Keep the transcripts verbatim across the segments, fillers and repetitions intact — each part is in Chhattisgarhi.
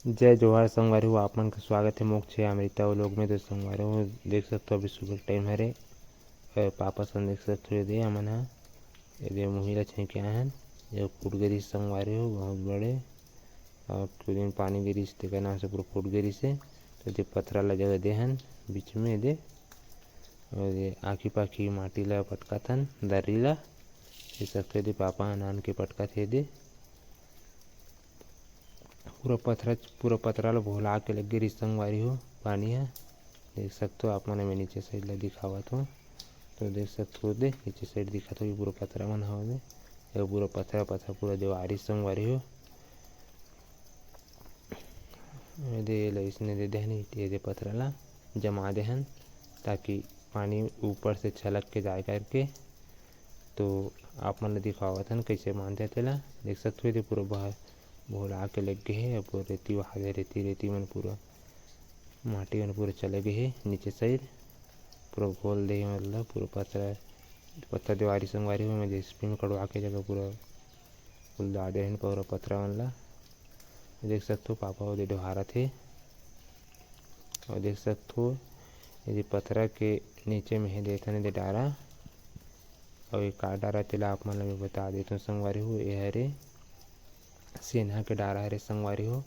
जय जोहार संगवारी हो, आप मन के स्वागत हे मोर channel अमृता vlog में। तो संगवारी हो, देख सकथो अभी सुबह के time हरे। अ, पापा सन देख सकथो, ये दे हमन ह, ये दे मुही ला छेंके आए हन। ये फूट गे रिहिस संगवारी हो, बहुत बड़े, और दू दिन पानी गे रिहिस, तेकर नाम से पूरा फूट गे रिहिस हे। तो ये दे पथरा ला जगह दे हन बीच में, ये दे, और ये आखी पाखी माटी ला पटकाथन, दर्री ला, ये सकथे, ये दे पापा ह नान के पटकाथे, ये दे। पूरा पथरा, पूरा पथरा ल भोला के लग गे रिहिस संगवारी हो पानी ह। देख सकथो आप मन, मैं नीचे side ल दिखावत हो, तो देख सकथो दे नीचे side दिखत हो, ये पूरा पथरा मन हवे दे, ये पूरा पथरा, पथरा पूरा देवारी संगवारी हो। ये दे, ये ल इसने दे देहन, ये दे पथरा ला जमा देहन, ताकि पानी ऊपर से छलक के जाए करके। तो आप मन ल दिखावत हन कइसे बांधथे तेला। देख सकथो, ये दे पूरा बह-, भोला के लग गे हे, पूरा रेती वहा दे, रेती, रेती मन पूरा, माटी मन पूरा चले गे हे नीचे side, पूरा घोल दे हे, मतलब पूरा पथरा, पथरा देवारी संगवारी हो, मैं JCB में कड़वा के जगह पूरा उलदा दे हन, पूरा पथरा मन ला। देख सकथो, पापा ओदे डोहारत हे। और देख सकथो, ये दे पथरा के नीचे में हे, देथन ये दे डारा। और ये का डारा, तेला आप मन ल मैं बता देथों संगवारी हो, ये हरे सेन्हा के डारा हरे संगवारी हो।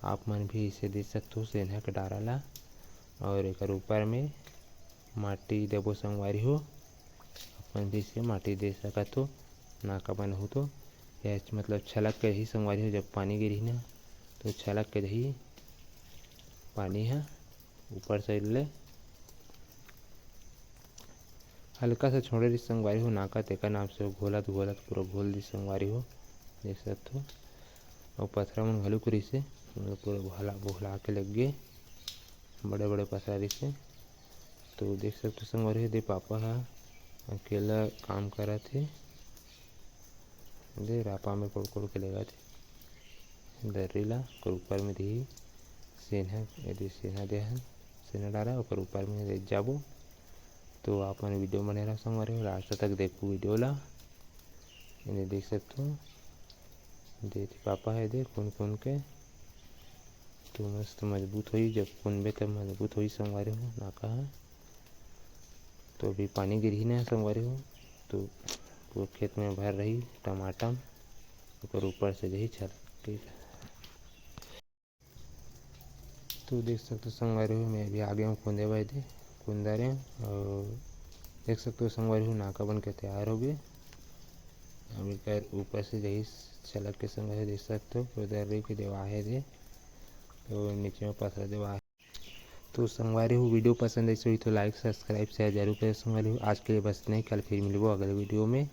आप मन भी इसे देख सकथो सेन्हा के डारा ला। और एकर ऊपर में माटी देबो संगवारी हो, आप मन भी इसे माटी दे सकत हो, नाका बन हो तो। यह मतलब छलक के ही संगवारी हो, जब पानी गिरही ना, तो छलक के ही पानी ह ऊपर side ले हल्का सा छोड़े रिहिस संगवारी हो नाका, तेकर नाम से घोलत घोलत पूरा घोल दिस संगवारी हो, देख सकथो। अउ पथरा मन घलुक रिहिसे, पूरा भोला, भोला के लग गे, बड़े बड़े पथरा रिहिसे। तो देख सकथो संगवारी हो, दे पापा ह अकेला काम करत हे। दे रापा में कोड़ कोड़ के लेगत हे दर्री ला, ओकर ऊपर में दिही सेन्हा, ये दे सेन्हा दे हन, सेन्हा डारा, ओकर ऊपर में ले जाबो। तो आप मन video बने रहो संगवारी हो, last तक देखो video ला। ये दे देख सकथो, दे पापा हे दे कुन कुन के, तो मस्त मजबूत होही, जब कुनबे तब मजबूत होही संगवारी हो, नाका ह। तो अभी पानी गिरही ना संगवारी हो, तो पूरा खेत में भर रही टमाटर, ओकर ऊपर से जही छल। ठीक है, तो देख सकथो संगवारी हो, मैं अभी आगे हूँ कुंदे बर दे, कुंदा रे, और देख सकथो संगवारी हो, नाका बन के तैयार हो गए। अब एकर ऊपर से जही छलक के संगवारी हो, देख सकथो, पूरा दर्री के देवा हे दे, तो नीचे में पथरा देवा हे। तो संगवारी हो, video पसंद आइस होही तो like, subscribe, share जरूर करें संगवारी हो। आज के लिए बस इतना ही, कल फिर मिलबो अगले video में।